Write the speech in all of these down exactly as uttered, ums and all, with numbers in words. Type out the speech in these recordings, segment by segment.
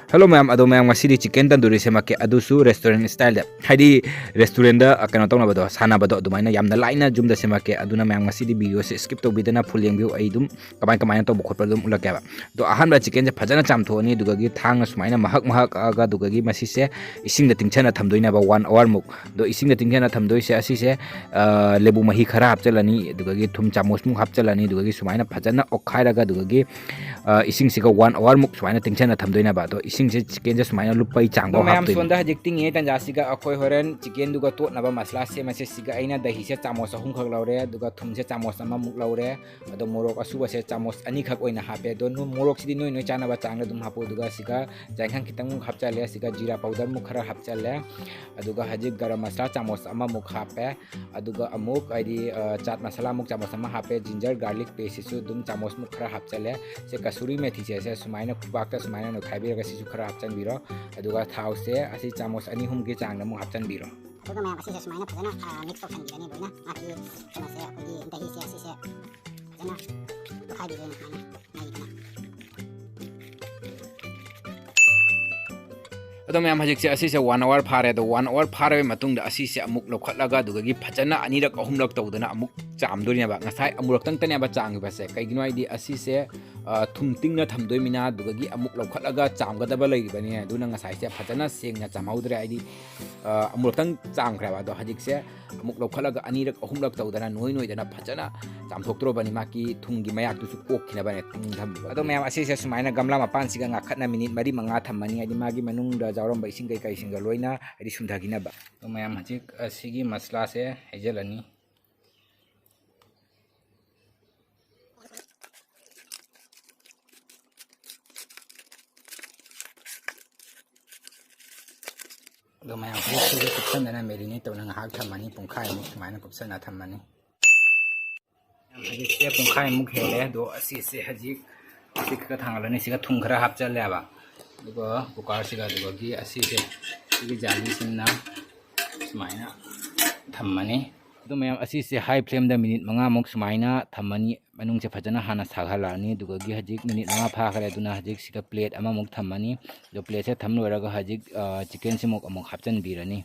Hello ꯃꯌꯥꯝ, ꯑꯗꯣ ꯃꯌꯥꯝ, ꯉꯁꯤꯗꯤ chicken tandoori ꯁꯦꯝꯃꯛꯀꯦ, ꯑꯗꯨꯁꯨ restaurant styleꯗ, ꯍꯥꯏꯗꯤ restaurantꯗ, ꯑ, ꯀꯩꯅꯣ ꯇꯧꯅꯕꯗꯣ, ꯁꯥꯟꯅꯕꯗꯣ, ꯑꯗꯨꯃꯥꯏꯅ ꯌꯥꯝꯅ ꯂꯥꯏꯅ ꯌꯨꯝꯗ ꯁꯦꯝꯃꯛꯀꯦ꯫ ꯑꯗꯨꯅ ꯃꯌꯥꯝ, ꯉꯁꯤꯗꯤ videoꯁꯦ skip ꯇꯧꯕꯤꯗꯅ full ꯌꯦꯡꯕꯤꯌꯨ꯫ ꯑꯩ ꯑꯗꯨꯝ ꯀꯃꯥꯏ ꯀꯃꯥꯏꯅ ꯇꯧꯕ ꯈꯣꯠꯄ ꯑꯗꯨꯝ ꯎꯠꯂꯛꯀꯦꯕ꯫ ꯑꯗꯣ ꯑꯍꯥꯟꯕ chickenꯁꯦ ꯐꯖꯅ ꯆꯥꯝꯊꯣꯛꯑꯅꯤ, ꯑꯗꯨꯗꯒꯤ ꯊꯥꯡꯅ ꯁꯨꯃꯥꯏꯅ ꯃꯍꯛ ꯃꯍꯛ ꯀꯛꯑꯒ, ꯑꯗꯨꯗꯒꯤ ꯃꯁꯤꯁꯦ ꯏꯁꯤꯡꯗ ꯇꯤꯡꯁꯟꯅ ꯊꯝꯗꯣꯏꯅꯦꯕ one hourꯃꯨꯛ꯫ ꯑꯗꯣ ꯏꯁꯤꯡꯗ ꯇꯤꯡꯁꯟꯅ ꯊꯝꯗꯣꯏꯁꯦ ꯑꯁꯤꯁꯦ, ꯑ, ꯂꯦꯕꯨ ꯃꯍꯤ ꯈꯔ ꯍꯥꯞꯆꯤꯜꯂꯅꯤ, ꯑꯗꯨꯗꯒꯤ ꯊꯨꯝ ꯆꯥꯃꯁꯃꯨꯛ ꯍꯥꯞꯆꯤꯜꯂꯅꯤ, ꯑꯗꯨꯗꯒꯤ ꯁꯨꯃꯥꯏꯅ ꯐꯖꯅ ꯑꯣꯠꯈꯥꯏꯔꯒ, ꯑꯗꯨꯗꯒꯤ, ꯑ, ꯏꯁꯤꯡꯁꯤꯒ one hourꯃꯨꯛ ꯁꯨꯃꯥꯏꯅ ꯇꯤꯡꯁꯟꯅ ꯊꯝꯗꯣꯏꯅꯦꯕ꯫ ꯑꯗꯣ ꯏꯁꯤꯡꯁꯦ chickenꯁꯦ ꯁꯨꯃꯥꯏꯅ ꯂꯨꯞꯄꯩ ꯆꯥꯡꯗꯣ ꯑꯗꯣ ꯃꯌꯥꯝ, ꯍꯥꯞꯇꯣꯏꯅꯦ꯫ ꯁꯣꯝꯗ ꯍꯧꯖꯤꯛ ꯇꯤꯡꯉꯤꯉꯩ ꯇꯥꯟꯖꯥꯁꯤꯒ ꯑꯩꯈꯣꯏ ꯍꯣꯔꯦꯟ chickenꯗꯨꯒ ꯇꯣꯠꯅꯕ ꯃꯁꯂꯥ ꯁꯦꯝꯃꯁꯦ꯫ ꯁꯤꯒ ꯑꯩꯅ ꯗꯍꯤꯁꯦ ꯆꯥꯃꯁ ꯑꯍꯨꯝꯈꯛ ꯂꯧꯔꯦ, ꯑꯗꯨꯒ ꯊꯨꯝꯁꯦ ꯆꯥꯃꯁ ꯑꯃꯃꯨꯛ ꯂꯧꯔꯦ, ꯑꯗꯣ ꯃꯣꯔꯣꯛ ꯑꯁꯨꯕꯁꯦ ꯆꯥꯃꯁ ꯑꯅꯤꯈꯛ ꯑꯣꯏꯅ ꯍꯥꯞꯄꯦ꯫ ꯑꯗꯣ ꯅꯣ-, ꯃꯣꯔꯣꯛꯁꯤꯗꯤ ꯅꯣꯏ ꯅꯣꯏ ꯆꯥꯅꯕ ꯆꯥꯡꯗ ꯑꯗꯨꯝ ꯍꯥꯞꯄꯨ꯫ ꯑꯗꯨꯒ ꯁꯤꯒ ꯖꯥꯏꯈꯪ ꯈꯤꯇꯪꯃꯨꯛ ꯍꯥꯞꯆꯜꯂꯦ, ꯁꯤꯒ ꯖꯤꯔꯥ powderꯃꯨꯛ ꯈꯔ ꯍꯥꯞꯆꯜꯂꯦ, ꯑꯗꯨꯒ ꯍꯧꯖꯤꯛ ꯒꯔꯝ ꯃꯁꯂꯥ ꯆꯥꯃꯁ ꯑꯃꯃꯨꯛ ꯍꯥꯞꯄꯦ, ꯑꯗꯨꯒ ꯑꯃꯨꯛ ꯍꯥꯏꯗꯤ, ꯑ, ꯆꯥꯠ ꯃꯁꯥꯂꯥꯃꯨꯛ ꯆꯥꯃꯁ ꯑꯃ ꯍꯥꯞꯄꯦ, ginger garlic pasteꯁꯤꯁꯨ ꯑꯗꯨꯝ ꯆꯥꯃꯁꯃꯨꯛ ꯈꯔ ꯍꯥꯞꯆꯜꯂꯦ꯫ ꯁꯦ ꯀꯁꯨꯔꯤ ꯃꯦꯊꯤꯁꯦ, ꯁꯦ ꯁꯨꯃꯥꯏꯅ ꯈꯨꯕꯥꯛꯇ ꯁꯨꯃꯥꯏꯅ ꯅꯣꯏꯈꯥꯏꯕꯤꯔꯒ ꯁꯤꯁꯨ ꯈꯔ ꯍꯥꯞꯆꯟꯕꯤꯔꯣ꯫ ꯑꯗꯨꯒ ꯊꯥꯎꯁꯦ ꯑꯁꯤ ꯆꯥꯃꯁ ꯑꯅꯤ ꯑꯍꯨꯝꯒꯤ ꯆꯥꯡꯗ ꯑꯃꯨꯛ ꯍꯥꯞꯆꯟꯕꯤꯔꯣ꯫ ꯑꯗꯨꯒ ꯃꯌꯥꯝ ꯑꯁꯤꯁꯦ ꯁꯨꯃꯥꯏꯅ ꯐꯖꯅ, ꯑ, mix ꯇꯧꯁꯟꯕꯤꯔꯅꯤ ꯂꯣꯏꯅ꯫ ꯃꯥꯒꯤ ꯀꯩꯅꯣꯁꯦ, ꯑꯩꯈꯣꯏꯒꯤ ꯗꯍꯤꯁꯦ ꯑꯁꯤꯁꯦ ꯐꯖꯅ ꯇꯣꯠꯈꯥꯏꯕꯤꯗꯣꯏꯅꯦ ꯁꯨꯃꯥꯏꯅ ꯃꯥꯒꯤ ꯀꯩꯅꯣ꯫ ꯑꯗꯣ ꯃꯌꯥꯝ, ꯍꯧꯖꯤꯛꯁꯦ ꯑꯁꯤꯁꯦ one hour ꯐꯥꯔꯦ꯫ ꯑꯗꯣ one hour ꯐꯥꯔꯕ ꯃꯇꯨꯡꯗ ꯑꯁꯤꯁꯦ ꯑꯃꯨꯛ ꯂꯧꯈꯠꯂꯒ, ꯑꯗꯨꯗꯒꯤ ꯐꯖꯅ ꯑꯅꯤꯔꯛ ꯑꯍꯨꯝꯂꯛ ꯇꯧꯗꯅ ꯑꯃꯨꯛ ꯆꯥꯝꯗꯣꯏꯅꯦꯕ꯫ ꯉꯁꯥꯏ ꯑꯃꯨꯔꯛꯇꯪꯇꯅꯦꯕ ꯆꯥꯝꯈꯤꯕꯁꯦ꯫ ꯀꯩꯒꯤꯅꯣ ꯍꯥꯏꯗꯤ ꯑꯁꯤꯁꯦ, ꯑ, ꯊꯨꯝ ꯇꯤꯡꯅ ꯊꯝꯗꯣꯏꯃꯤꯅ, ꯑꯗꯨꯗꯒꯤ ꯑꯃꯨꯛ ꯂꯧꯈꯠꯂꯒ ꯆꯥꯝꯒꯗꯕ ꯂꯩꯔꯤꯕꯅꯤ꯫ ꯑꯗꯨꯅ ꯉꯁꯥꯏꯁꯦ ꯐꯖꯅ ꯁꯦꯡꯅ ꯆꯥꯝꯍꯧꯗ꯭ꯔꯦ꯫ ꯍꯥꯏꯗꯤ, ꯑ, ꯑꯃꯨꯔꯛꯇꯪ ꯆꯥꯝꯈ꯭ꯔꯦꯕ꯫ ꯑꯗꯣ ꯍꯧꯖꯤꯛꯁꯦ ꯑꯃꯨꯛ ꯂꯧꯈꯠꯂꯒ ꯑꯅꯤꯔꯛ ꯑꯍꯨꯝꯂꯛ ꯇꯧꯗꯅ, ꯅꯣꯏ ꯅꯣꯏꯗꯅ ꯐꯖꯅ ꯆꯥꯝꯊꯣꯛꯇ꯭ꯔꯣꯕꯅꯤ꯫ ꯃꯥꯒꯤ ꯊꯨꯝꯒꯤ ꯃꯌꯥꯛꯇꯨꯁꯨ ꯀꯣꯛꯈꯤꯅꯕꯅꯦ ꯇꯤꯡ ꯊꯝꯕ꯫ ꯑꯗꯣ ꯃꯌꯥꯝ, ꯑꯁꯤꯁꯦ ꯁꯨꯃꯥꯏꯅ ꯒꯝꯂꯥ ꯃꯄꯥꯟꯁꯤꯒ ꯉꯥꯈꯠꯅ ꯃꯤꯅꯤꯠ ꯃꯔꯤ ꯃꯉꯥ ꯊꯝꯃꯅꯤ꯫ ꯍꯥꯏꯗꯤ ꯃꯥꯒꯤ ꯃꯅꯨꯡꯗ ꯌꯥꯎꯔꯝꯕ ꯏꯁꯤꯡ ꯀꯩꯀꯩꯁꯤꯡꯒ ꯂꯣꯏꯅ ꯍꯥꯏꯗꯤ ꯁꯨꯝꯊꯈꯤꯅꯕ꯫ ꯑꯗꯣ ꯃꯌꯥꯝ, ꯍꯧꯖꯤꯛ ꯑꯁꯤꯒꯤ ꯃꯁꯂꯥꯁꯦ ꯍꯩꯖꯤꯜꯂꯅꯤ꯫ ꯑꯗꯣ ꯃꯌꯥꯝ, ꯍꯧꯖꯤꯛ ꯁꯤꯗ ꯀꯨꯞꯁꯟꯗꯅ marinate ꯇꯧꯅ ꯉꯥꯏꯍꯥꯛ ꯊꯝꯃꯅꯤ, ꯄꯨꯡꯈꯥꯏꯃꯨꯛ ꯁꯨꯃꯥꯏꯅ ꯀꯨꯞꯁꯟꯅ ꯊꯝꯃꯅꯤ꯫ ꯍꯧꯖꯤꯛꯁꯦ ꯄꯨꯡꯈꯥꯏꯃꯨꯛ ꯍꯦꯜꯂꯦ꯫ ꯑꯗꯣ ꯑꯁꯤꯁꯦ ꯍꯧꯖꯤꯛ, ꯁꯤ ꯈꯔ ꯊꯥꯡꯒꯠꯂꯅꯤ, ꯁꯤꯒ ꯊꯨꯝ ꯈꯔ ꯍꯥꯞꯆꯜꯂꯦꯕ꯫ ꯑꯗꯨꯒ ꯀꯨꯀꯔꯁꯤꯒ, ꯑꯗꯨꯗꯒꯤ ꯑꯁꯤꯁꯦ, ꯁꯤꯒꯤ ꯖꯥꯂꯤꯁꯤꯅ ꯁꯨꯃꯥꯏꯅ ꯊꯝꯃꯅꯤ꯫ ꯑꯗꯨ ꯃꯌꯥꯝ, ꯑꯁꯤꯁꯦ high flameꯗ ꯃꯤꯅꯤꯠ ꯃꯉꯥꯃꯨꯛ ꯁꯨꯃꯥꯏꯅ ꯊꯝꯃꯅꯤ꯫ ꯃꯅꯨꯡꯁꯦ ꯐꯖꯅ ꯍꯥꯟꯅ ꯁꯥꯒꯠꯂꯛꯑꯅꯤ꯫ ꯑꯗꯨꯗꯒꯤ ꯍꯧꯖꯤꯛ ꯃꯤꯅꯤꯠ ꯃꯉꯥ ꯐꯥꯈ꯭ꯔꯦ꯫ ꯑꯗꯨꯅ ꯍꯧꯖꯤꯛ ꯁꯤꯗ plate ꯑꯃꯃꯨꯛ ꯊꯝꯃꯅꯤ꯫ ꯑꯗꯣ plateꯁꯦ ꯊꯝ ꯂꯣꯏꯔꯒ ꯍꯧꯖꯤꯛ, ꯑ, chickenꯁꯤꯃꯨꯛ ꯑꯃꯨꯛ ꯍꯥꯞꯆꯤꯟꯕꯤꯔꯅꯤ꯫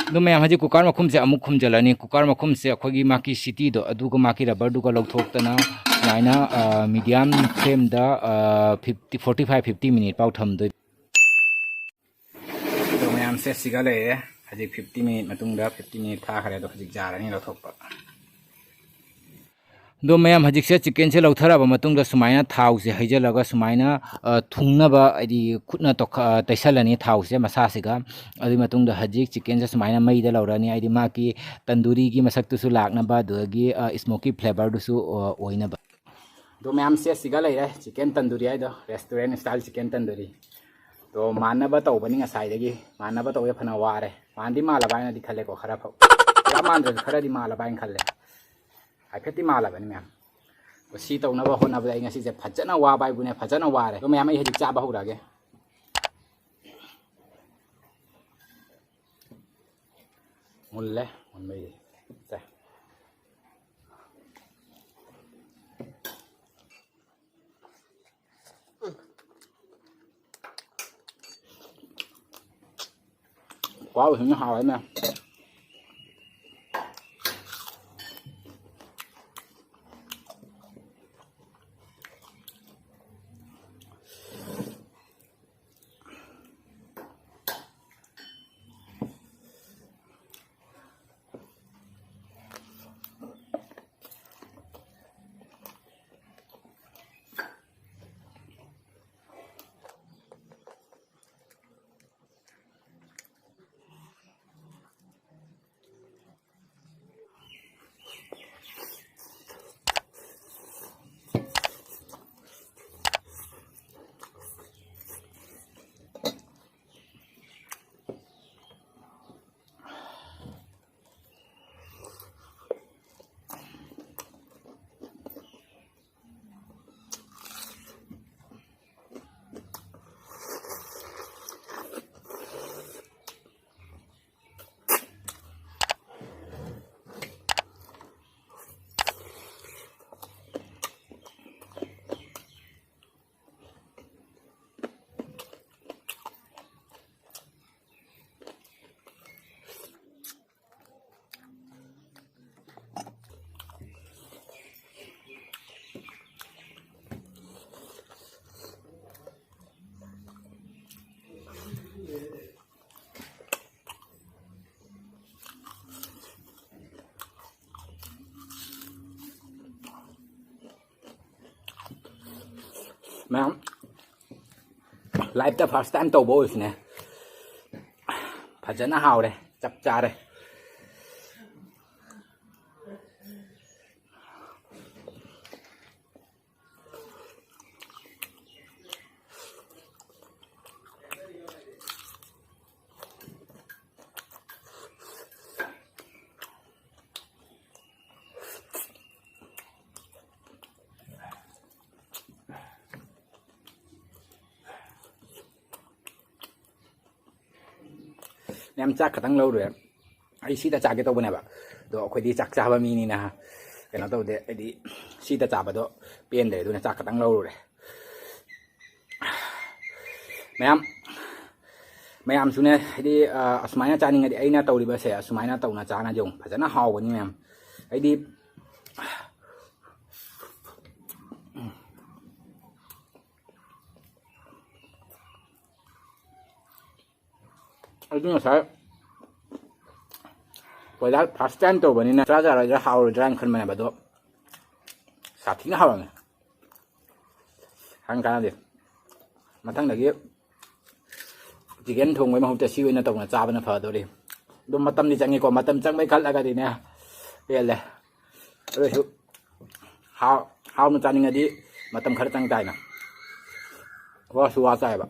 ꯑꯗꯨ ꯃꯌꯥꯝ, ꯍꯧꯖꯤꯛ cooker ꯃꯈꯨꯝꯁꯦ ꯑꯃꯨꯛ ꯈꯨꯝꯖꯤꯜꯂꯅꯤ꯫ Cooker ꯃꯈꯨꯝꯁꯦ ꯑꯩꯈꯣꯏꯒꯤ ꯃꯥꯒꯤ ꯁꯤꯇꯤꯗꯣ, ꯑꯗꯨꯒ ꯃꯥꯒꯤ rubberꯗꯨꯒ ꯂꯧꯊꯣꯛꯇꯅ ꯁꯨꯃꯥꯏꯅ, ꯑ, medium flameꯗ, ꯑ, fifty, forty five, fifty minute ꯐꯥꯎ ꯊꯝꯗꯣꯏ꯫ ꯑꯗꯣ ꯃꯌꯥꯝꯁꯦ ꯁꯤꯒ ꯂꯩꯔꯦ꯫ ꯍꯧꯖꯤꯛ fifty minute ꯃꯇꯨꯡꯗ, fifty minute ꯐꯥꯈ꯭ꯔꯦ꯫ ꯑꯗꯣ ꯍꯧꯖꯤꯛ ꯌꯥꯔꯅꯤ ꯂꯧꯊꯣꯛꯄ꯫ ꯑꯗꯣ ꯃꯌꯥꯝ, ꯍꯧꯖꯤꯛꯁꯦ chickenꯁꯦ ꯂꯧꯊꯔꯕ ꯃꯇꯨꯡꯗ ꯁꯨꯃꯥꯏꯅ ꯊꯥꯎꯁꯦ ꯍꯩꯖꯤꯜꯂꯒ ꯁꯨꯃꯥꯏꯅ, ꯑ, ꯊꯨꯡꯅꯕ, ꯍꯥꯏꯗꯤ ꯈꯨꯠꯅ ꯇꯧꯈ-, ꯑ, ꯇꯩꯁꯜꯂꯅꯤ ꯊꯥꯎꯁꯦ ꯃꯁꯥꯁꯤꯒ꯫ ꯑꯗꯨꯒꯤ ꯃꯇꯨꯡꯗ ꯍꯧꯖꯤꯛ chickenꯁꯦ ꯁꯨꯃꯥꯏꯅ ꯃꯩꯗ ꯂꯧꯔꯅꯤ, ꯍꯥꯏꯗꯤ ꯃꯥꯒꯤ ꯇꯟꯗꯨꯔꯤꯒꯤ ꯃꯁꯛꯇꯨꯁꯨ ꯂꯥꯛꯅꯕ, ꯑꯗꯨꯗꯒꯤ, ꯑ, smoky flavorꯗꯨꯁꯨ, ꯑ, ꯑꯣꯏꯅꯕ꯫ ꯑꯗꯣ ꯃꯌꯥꯝꯁꯦ ꯁꯤꯒ ꯂꯩꯔꯦ, chicken ꯇꯟꯗꯨꯔꯤ ꯍꯥꯏꯗꯣ, restaurant style chicken ꯇꯟꯗꯨꯔꯤ꯫ ꯑꯗꯣ ꯃꯥꯟꯅꯕ ꯇꯧꯕꯅꯤ ꯉꯁꯥꯏꯗꯒꯤ, ꯃꯥꯟꯅꯕ ꯇꯧꯕꯁꯦ ꯐꯅ ꯋꯥꯔꯦ꯫ ꯃꯥꯟꯗꯤ ꯃꯥꯜꯂꯕ ꯍꯥꯏꯅꯗꯤ ꯈꯜꯂꯦꯀꯣ, ꯈꯔ ꯐꯥꯎ꯫ ꯄꯨꯔꯥ ꯃꯥꯟꯗ꯭ꯔꯁꯨ ꯈꯔꯗꯤ ꯃꯥꯜꯂꯕ ꯍꯥꯏꯅ ꯈꯜꯂꯦ꯫ ꯍꯥꯏꯐꯦꯠꯇꯤ ꯃꯥꯜꯂꯕꯅꯤ ꯃꯌꯥꯝ꯫ ꯑꯗꯣ ꯁꯤ ꯇꯧꯅꯕ ꯍꯣꯠꯅꯕꯗ ꯑꯩ ꯉꯁꯤꯁꯦ ꯐꯖꯅ ꯋꯥꯕ ꯍꯥꯏꯕꯨꯅꯦ, ꯐꯖꯅ ꯋꯥꯔꯦ꯫ ꯑꯗꯣ ꯃꯌꯥꯝ, ꯑꯩ ꯍꯧꯖꯤꯛ ꯆꯥꯕ ꯍꯧꯔꯛꯑꯒꯦ꯫ ꯃꯨꯜꯂꯦ, ꯃꯨꯟꯕꯩꯗꯤ꯫ ꯁꯦ꯫ ꯈꯨꯍꯥꯎꯁꯤꯅ ꯍꯥꯎꯔꯦꯅꯦ꯫ ꯃꯌꯥꯝ, ꯂꯥꯏꯐꯇ ꯐꯥꯔꯁ ꯇꯥꯏꯝ ꯇꯧꯕ ꯑꯣꯏꯕꯁꯤꯅꯦ꯫ ꯐꯖꯅ ꯍꯥꯎꯔꯦ, ꯆꯞ ꯆꯥꯔꯦ꯫ ꯃꯌꯥꯝ, ꯆꯥꯛ ꯈꯛꯇꯪ ꯂꯧꯔꯨꯔꯦ꯫ ꯑꯩ ꯁꯤꯗ ꯆꯥꯒꯦ ꯇꯧꯕꯅꯦꯕ, ꯑꯗꯣ ꯑꯩꯈꯣꯏꯗꯤ ꯆꯥꯛ ꯆꯥꯕ ꯃꯤꯅꯤꯅ ꯀꯩꯅꯣ ꯇꯧꯗꯦ, ꯍꯥꯏꯗꯤ ꯁꯤꯗ ꯆꯥꯕꯗꯣ ꯄꯦꯟꯗ꯭ꯔꯦ, ꯑꯗꯨꯅ ꯆꯥꯛ ꯈꯛꯇꯪ ꯂꯧꯔꯨꯔꯦ꯫ ꯃꯌꯥꯝ, ꯃꯌꯥꯝꯁꯨꯅꯦ, ꯍꯥꯏꯗꯤ, ꯑ, ꯑꯁꯨꯃꯥꯏꯅ ꯆꯥꯅꯤꯡꯉꯗꯤ ꯑꯩꯅ ꯇꯧꯔꯤꯕꯁꯦ ꯑꯁꯨꯃꯥꯏꯅ ꯇꯧꯅ ꯆꯥꯅ ꯌꯦꯡꯉꯨ, ꯐꯖꯅ ꯍꯥꯎꯕꯅꯤ ꯃꯌꯥꯝ꯫ ꯍꯥꯏꯗꯤ ꯑꯩꯗꯤ ꯉꯁꯥꯏ ꯕꯣꯏꯂꯔ ꯐꯥꯔꯁ ꯇꯥꯏꯝ ꯇꯧꯕꯅꯤꯅ ꯆꯥ ꯆꯥꯔꯣꯏꯗ꯭ꯔꯥ, ꯍꯥꯎꯔꯣꯏꯗ꯭ꯔꯥꯅ ꯈꯟꯕꯅꯦꯕ, ꯑꯗꯣ ꯁꯥꯊꯤꯅ ꯍꯥꯎꯔꯝꯃꯦ꯫ ꯍꯥꯏꯅ ꯀꯥꯟꯅꯗꯦ꯫ ꯃꯊꯪꯗꯒꯤ ꯆꯤꯀꯦꯟ ꯊꯣꯡꯕꯩ ꯃꯍꯨꯠꯇ ꯁꯤ ꯑꯣꯏꯅ ꯇꯧꯅ ꯆꯥꯕꯅ ꯐꯗꯣꯔꯤ꯫ ꯑꯗꯨꯝ ꯃꯇꯝꯗꯤ ꯆꯪꯉꯤꯀꯣ, ꯃꯇꯝ ꯆꯪꯕꯩ ꯈꯜꯂꯒꯗꯤꯅꯦ ꯄꯦꯜꯂꯦ꯫ ꯑꯗꯨ ꯑꯣꯏꯔꯁꯨ ꯍꯥꯎ-, ꯍꯥꯎꯅ ꯆꯥꯅꯤꯡꯉꯗꯤ ꯃꯇꯝ ꯈꯔ ꯆꯪ ꯇꯥꯏꯅ꯫ ꯋꯥꯁꯨ ꯋꯥ ꯆꯥꯏꯕ꯫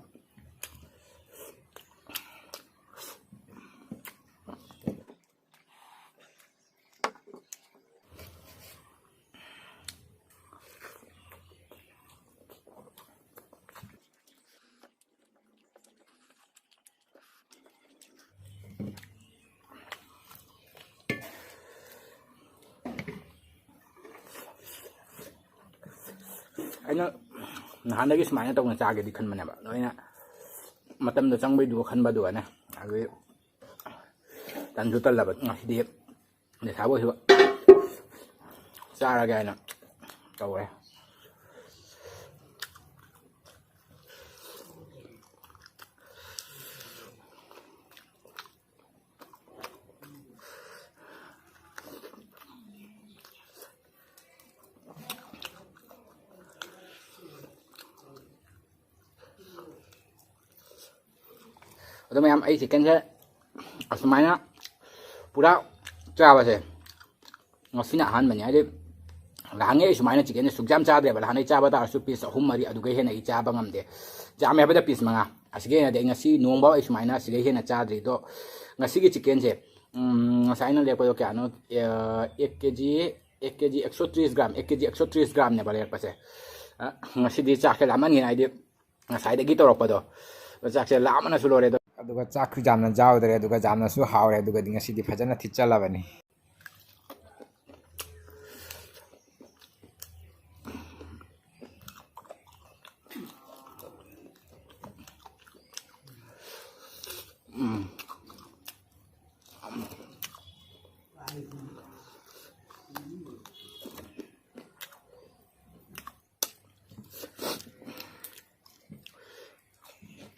ꯑꯩꯅ ꯅꯍꯥꯟꯗꯒꯤ ꯁꯨꯃꯥꯏꯅ ꯇꯧꯅ ꯆꯥꯒꯦꯗꯤ ꯈꯟꯕꯅꯦꯕ, ꯑꯗꯣ ꯑꯩꯅ ꯃꯇꯝꯗꯣ ꯆꯪꯕꯩꯗꯨꯒ ꯈꯟꯕꯗꯨꯒꯅꯦ, ꯑꯗꯨꯒꯤ ꯇꯟꯁꯨ ꯇꯜꯂꯕ ꯉꯁꯤꯗꯤ꯫ ꯂꯩꯁꯥꯕꯤ ꯑꯣꯏꯁꯨ ꯆꯥꯔꯒꯦ ꯍꯥꯏꯅ ꯇꯧꯔꯦ꯫ ꯑꯗꯣ ꯃꯌꯥꯝ, ꯑꯩ ꯆꯤꯛꯀꯟꯁꯦ ꯑꯁꯨꯃꯥꯏꯅ ꯄꯨꯔꯥ ꯆꯥꯕꯁꯦ ꯉꯁꯤꯅ ꯑꯍꯥꯟꯕꯅꯤ꯫ ꯍꯥꯏꯗꯤ ꯅꯍꯥꯟꯉꯩ ꯑꯩ ꯁꯨꯃꯥꯏꯅ ꯆꯤꯛꯀꯟꯁꯦ ꯁꯨꯛꯌꯥꯝ ꯆꯥꯗ꯭ꯔꯦꯕ꯫ ꯅꯍꯥꯟꯉꯩ ꯆꯥꯕ ꯇꯥꯔꯁꯨ ꯄꯤꯁ ꯑꯍꯨꯝ ꯃꯔꯤ, ꯑꯗꯨꯒ ꯍꯦꯟꯅ ꯑꯩ ꯆꯥꯕ ꯉꯝꯗꯦ꯫ ꯌꯥꯝꯃꯦ ꯍꯥꯏꯕꯗ ꯄꯤꯁ ꯃꯉꯥ꯫ ꯑꯁꯤꯒꯤ ꯍꯦꯟꯅꯗꯤ ꯑꯩ ꯉꯁꯤ ꯅꯣꯡꯐꯥꯎ ꯑꯩ ꯁꯨꯃꯥꯏꯅ ꯑꯁꯤꯒ ꯍꯦꯟꯅ ꯆꯥꯗ꯭ꯔꯤ꯫ ꯑꯗꯣ ꯉꯁꯤꯒꯤ ꯆꯤꯛꯀꯟꯁꯦ, ꯎꯝ, ꯉꯁꯥꯏ ꯑꯩꯅ ꯂꯦꯛꯄꯗꯣ ꯀꯌꯥꯅꯣ? ꯑꯦꯛ ꯀꯦ ꯖꯤ, ꯑꯦꯛ ꯀꯦ ꯖꯤ ꯑꯦꯛꯁꯣ ꯇ꯭ꯔꯤꯁ ꯒ꯭ꯔꯥꯝ, ꯑꯦꯛ ꯀꯦ ꯖꯤ ꯑꯦꯛꯁꯣ ꯇ꯭ꯔꯤꯁ ꯒ꯭ꯔꯥꯝꯅꯦꯕ ꯂꯩꯔꯛꯄꯁꯦ꯫ ꯑ, ꯉꯁꯤꯗꯤ ꯆꯥꯛꯁꯦ ꯂꯥꯝꯃꯟꯒꯤꯅ, ꯍꯥꯏꯗꯤ ꯉꯁꯥꯏꯗꯒꯤ ꯇꯧꯔꯛꯄꯗꯣ, ꯆꯥꯛꯁꯦ ꯂꯥꯝꯕꯅꯁꯨ ꯂꯣꯏꯔꯦ꯫ ꯑꯗꯣ ꯑꯗꯨꯒ ꯆꯥꯛꯁꯨ ꯌꯥꯝꯅ ꯆꯥꯎꯗ꯭ꯔꯦ, ꯑꯗꯨꯒ ꯌꯥꯝꯅꯁꯨ ꯍꯥꯎꯔꯦ꯫ ꯑꯗꯨꯒꯗꯤ ꯉꯁꯤꯗꯤ ꯐꯖꯅ ꯊꯤꯠꯆꯜꯂꯕꯅꯤ꯫ ꯎꯝ꯫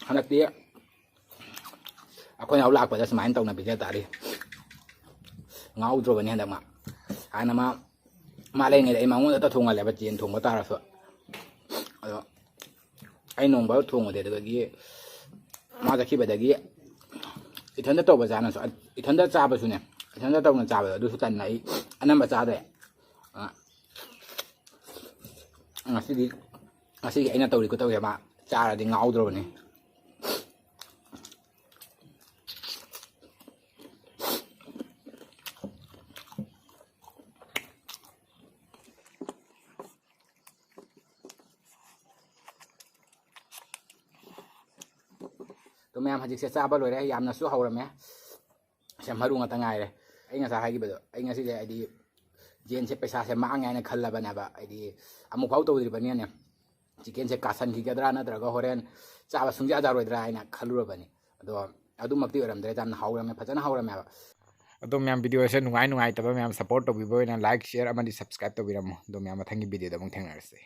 ꯍꯟꯗꯛꯇꯤ ꯑꯩꯈꯣꯏꯅ ꯂꯥꯛꯄꯗ ꯁꯨꯃꯥꯏꯅ ꯇꯧꯅ ꯄꯤꯖ ꯇꯥꯔꯤ꯫ ꯉꯥꯎꯗ꯭ꯔꯕꯅꯤ ꯍꯟꯗꯛ ꯃꯥ꯫ ꯍꯥꯟꯅ ꯃꯥ, ꯃꯥ ꯂꯩꯔꯤꯉꯩꯗ ꯑꯩ ꯃꯉꯣꯟꯗ ꯍꯦꯛꯇ ꯊꯣꯡꯍꯜꯂꯦꯕ, ꯆꯦꯟ ꯊꯣꯡꯕ ꯇꯥꯔꯁꯨ꯫ ꯑꯗꯣ ꯑꯩ ꯅꯣꯡꯃ ꯊꯣꯡꯉꯨꯗꯦ꯫ ꯑꯗꯨꯗꯒꯤ ꯃꯥ ꯆꯠꯈꯤꯕꯗꯒꯤ ꯏꯊꯟꯗ ꯇꯧꯕ ꯆꯥꯅꯁꯨ, ꯏꯊꯟꯗ ꯆꯥꯕꯁꯨꯅꯦ, ꯏꯊꯟꯗ ꯇꯧꯅ ꯆꯥꯕꯗꯣ ꯑꯗꯨꯁꯨ ꯇꯟꯅ ꯑꯩ ꯑꯅꯝꯕ ꯆꯥꯗ꯭ꯔꯦ꯫ ꯑ, ꯉꯁꯤꯗꯤ, ꯉꯁꯤꯒꯤ ꯑꯩꯅ ꯇꯧꯔꯤ ꯈꯨꯇꯧꯁꯦ ꯃꯥ ꯆꯥꯔꯗꯤ ꯉꯥꯎꯗ꯭ꯔꯕꯅꯤ꯫ ꯑꯗꯣ ꯃꯌꯥꯝ, ꯍꯧꯖꯤꯛꯁꯦ ꯆꯥꯕ ꯂꯣꯏꯔꯦ, ꯌꯥꯝꯅꯁꯨ ꯍꯧꯔꯝꯃꯦ꯫ ꯁꯦ ꯃꯔꯨ ꯉꯥꯛꯇ ꯉꯥꯏꯔꯦ꯫ ꯑꯩ ꯉꯁꯥꯏ ꯍꯥꯏꯈꯤꯕꯗꯣ, ꯑꯩ ꯉꯁꯤꯁꯦ ꯍꯥꯏꯗꯤ ꯖꯦꯟꯁꯦ ꯄꯩꯁꯥꯁꯦ ꯃꯥꯡꯉꯦ ꯍꯥꯏꯅ ꯈꯜꯂꯕꯅꯦꯕ꯫ ꯍꯥꯏꯗꯤ ꯑꯃꯨꯛꯐꯥꯎ ꯇꯧꯗ꯭ꯔꯤꯕꯅꯤꯅꯅꯦ, ꯆꯤꯛꯀꯦꯟꯁꯦ ꯀꯥꯁꯟꯈꯤꯒꯗ꯭ꯔꯥ ꯅꯠꯇ꯭ꯔꯒ ꯍꯣꯔꯦꯟ ꯆꯥꯕ ꯁꯨꯡꯌꯥ ꯌꯥꯔꯣꯏꯗ꯭ꯔꯥ ꯍꯥꯏꯅ ꯈꯜꯂꯨꯔꯕꯅꯤ꯫ ꯑꯗꯣ ꯑꯗꯨꯃꯛꯇꯤ ꯑꯣꯏꯔꯝꯗ꯭ꯔꯦ꯫ ꯌꯥꯝꯅ ꯍꯥꯎꯔꯝꯃꯦ, ꯐꯖꯅ ꯍꯥꯎꯔꯝꯃꯦꯕ꯫ ꯑꯗꯣ ꯃꯌꯥꯝ, ꯚꯤꯗꯤꯑꯣꯁꯦ ꯅꯨꯡꯉꯥꯏ ꯅꯨꯡꯉꯥꯏꯇꯕ ꯃꯌꯥꯝ ꯁꯞꯄꯣꯔꯠ ꯇꯧꯕꯤꯕ ꯑꯣꯏꯅ ꯂꯥꯏꯛ, ꯁꯤꯌꯔ ꯑꯃꯗꯤ ꯁꯕꯁꯀ꯭ꯔꯥꯏꯕ ꯇꯧꯕꯤꯔꯝꯃꯣ꯫ ꯑꯗꯣ ꯃꯌꯥꯝ, ꯃꯊꯪꯒꯤ ꯚꯤꯗꯤꯑꯣꯗ ꯑꯃꯨꯛ ꯊꯦꯡꯅꯔꯁꯦ꯫